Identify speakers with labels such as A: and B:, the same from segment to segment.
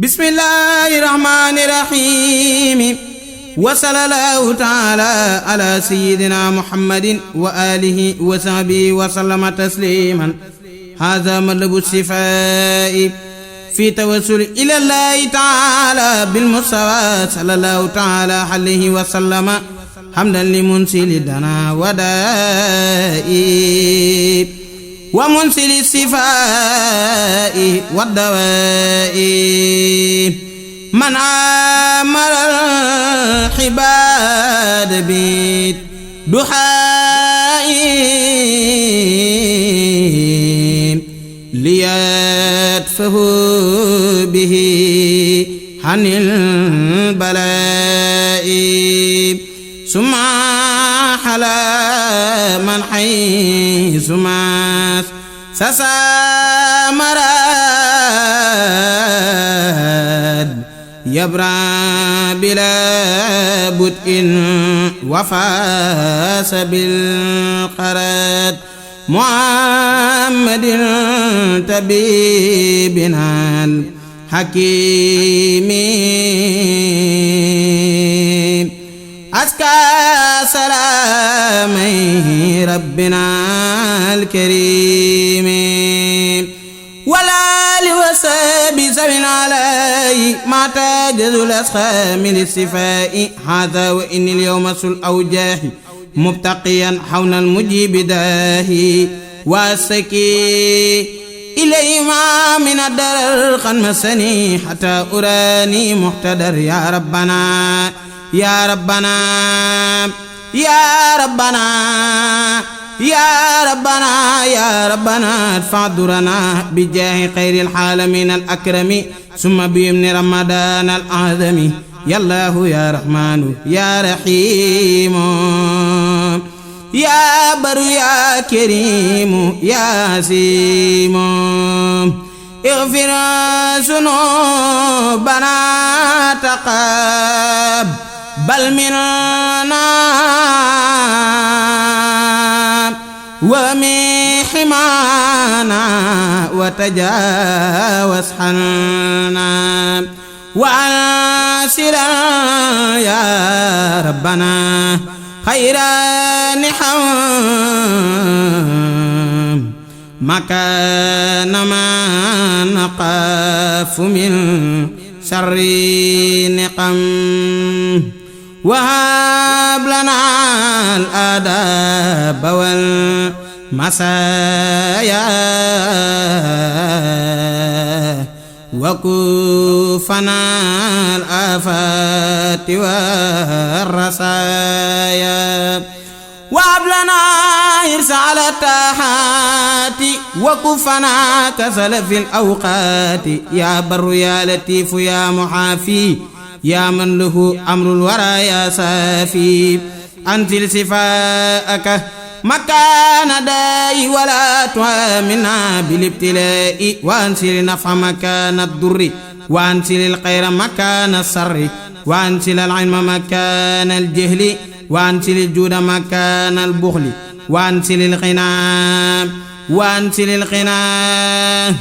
A: bismillahi rahmani rahim wa sallallahu ta'ala ala sayyidina muhammadin wa alihi wa sahbihi wa sallama tasliman hadha matlabu shifaa'i fi tawassul ila allahi ta'ala bil mustafa sallallahu ta'ala alayhi wa sallama hamdan li munsili dana wa da'i wa munsili sifaa'i wa dawaa'i man amara al-ibaada bi duhaa'i liyadfahu bihi anil balaa'i summa halaa man haythuma samarad yabra bila bud'in wa fasa bil qarad muhammadin tabibinal hakimi aska salamay rabbina al-karim wala li wasabi sabin alay ma tajazul asqa min as-sifai hadha wa inni al-yawma sul awjahi mubtaqiyan hawna al-mujib dahi wa saki ilayma min ad-darar qad masani hatta urani muhtadar ya rabbana ya rabbana ya rabbana ya rabbana ya rabbana fa'durana bi jaahi khayril alamin al akrami summa bi yumni ramadan al azami ya allah ya rahmanu ya rahim ya baru ya karim ya asim اغفر ذنوبنا تقبل منا ومن حمانا وتجاوز عنا وأنسنا يا ربنا خير نحم مكان ما نخاف من شر نقم وهب لنا الآداب والمسايا وكفنا الآفات والرسايا وهب لنا إرسال التاحات وكفنا كسل في الأوقات يا بر يا لطيف يا محافي يا من له أمر الورى يا سافي أنزل شفاءك مكان داء ولا تهامنا بالابتلاء وأنزل نفع مكان الضر وأنزل الخير مكان السر وأنزل العلم مكان الجهل وأنزل الجود مكان البخل وأنزل الغنى وأنزل الغنى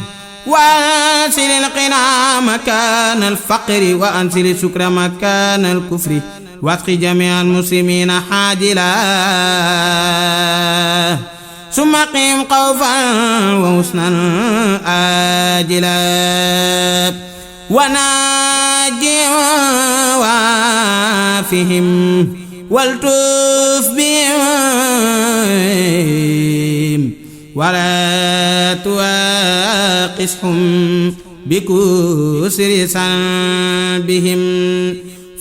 A: وأنزل الغنى مكان الفقر وأنزل الشكر مكان الكفر واسق جميع المسلمين حاجلا ثم قم خوفا وحسنا آجلا وناجي وافهم والتف بهم ولا تواقسهم بكسر سنبهم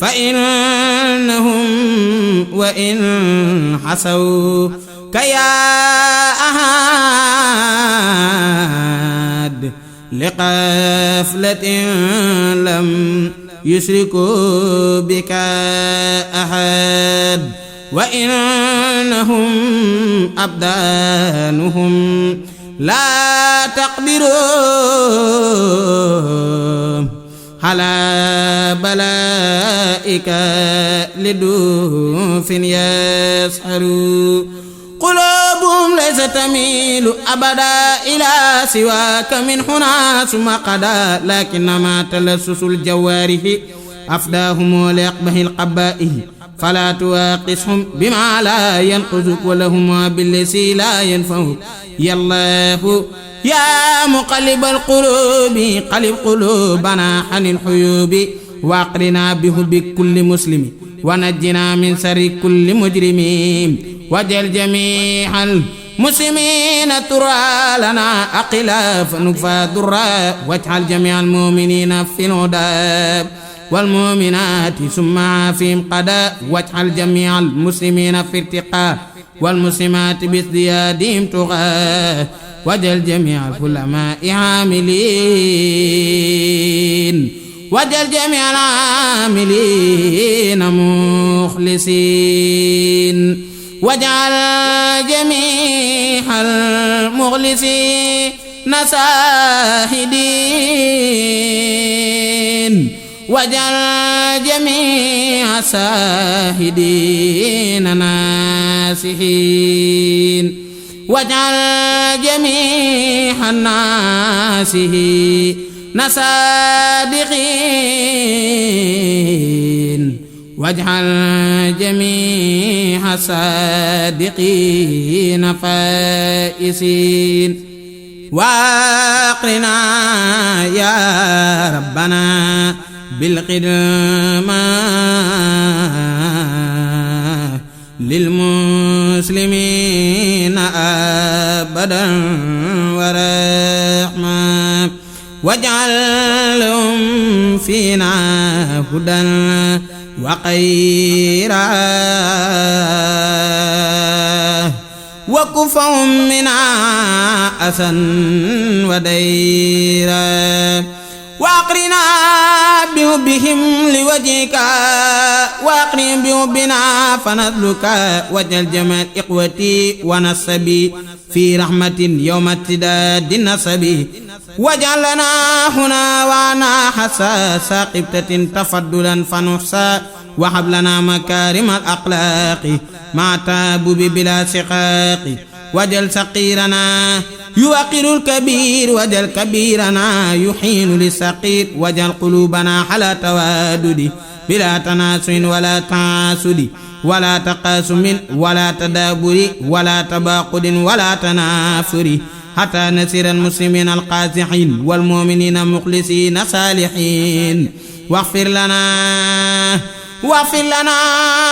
A: فإنهم وإن حسوا كيا أحد لقفلة لم يشركوا بك أحد وإنهم أبدانهم لا تقدروا على بلائك لدوف يسحر قلوبهم ليست تميل أبدا إلى سواك من هنا ثم قدا لكنما تلسس الجوارح أفداهم ليقبه القبائه فلا تواقسهم بما لا ينقذك ولهم بالذي لا ينفعك يا الله يا مقلب القلوب قلب قلوبنا عن الحيوب واقرنا بحب كل مسلم ونجنا من شر كل مجرم واجعل جميع المسلمين ترى لنا أقلا فنكفى ضرا واجعل جميع المؤمنين في الهدى والمؤمنات ثم عافهم قدا واجعل جميع المسلمين في ارتقاء والمسلمات بازديادهم تغى واجعل جميع العلماء عاملين واجعل جميع العاملين مخلصين واجعل جميع المخلصين ساهدين واجعل جميع ساهدين ناسحين واجعل جميع الناسحين صادقين واجعل جميع صادقين فائزين واقرنا يا ربنا بالقدمة للمسلمين أبدا ورحمة واجعلهم فينا هدى وخيرا وكفهم منا أسا وديرا واقرنا بحبهم لوجهك واقرن بحبنا فنذلك واجعل جميع إخوتي ونسبي في رحمة يوم ارتداد النسب واجعل لنا هنا وانا حساس قبتة تفضلا فنحسى وهب لنا مكارم الأخلاق مع تابوب بلا سقاق واجعل صغيرنا يوقر الكبير واجعل كبيرنا يحين للصغير واجعل قلوبنا على توادد بلا تناسل ولا تعاسد ولا تقاسم ولا تدابر ولا تباقد ولا تنافر حتى نسير المسلمين القاسحين والمؤمنين المخلصين صالحين واغفر لنا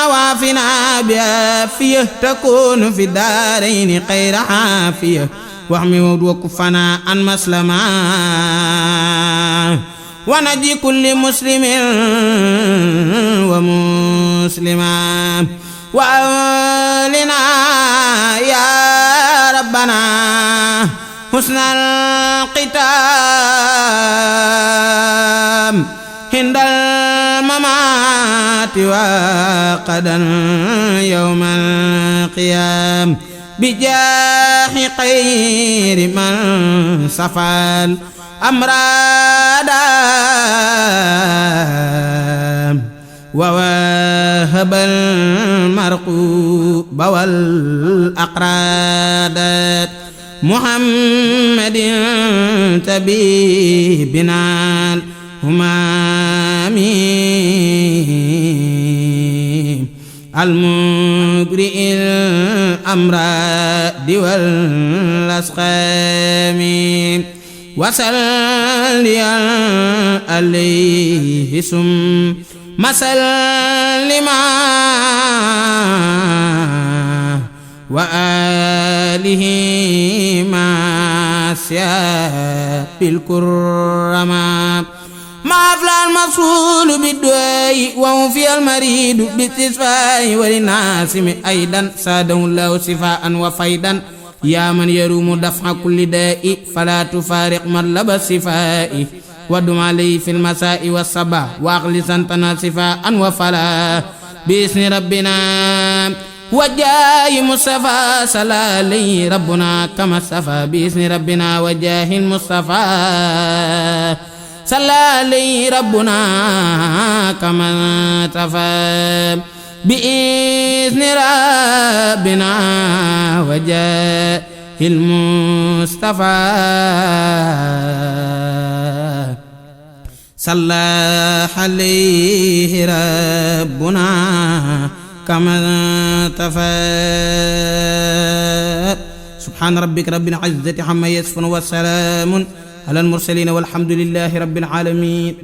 A: وعافنا بعافية تكون في الدارين خير عافية واحمي وكفنا عن مسلما ونجي كل مسلم ومسلما وأولنا يا ربنا حسن الختام عند الممات وقدا يوم القيام بجاه خير من صفى الأمراض ووهب المرقوب والأقراد محمد طبيبنا الهمام المبرئ الأمراض والأسقام وصلي عليه ثم سلما وآله مع سياب الكرما ما أفلى المصول بالدعاء ووفي المريض بالاستشفاء وللناس أيضا ساده الله شفاء وفيدا يا من يروم دفع كل داء فلا تفارق مطلب الشفاء ودم عليه في المساء والصباح واخلصا تناسفا وفلا بإذن ربنا وجاه مصطفى صلى عليه ربنا كما صفى بإذن ربنا وجاه المصطفى صلى عليه ربنا كما صفى بإذن ربنا وجاه المصطفى صلى عليه ربنا كما تفاء سبحان ربك رب العزة عما يصفون وسلام على المرسلين والحمد لله رب العالمين.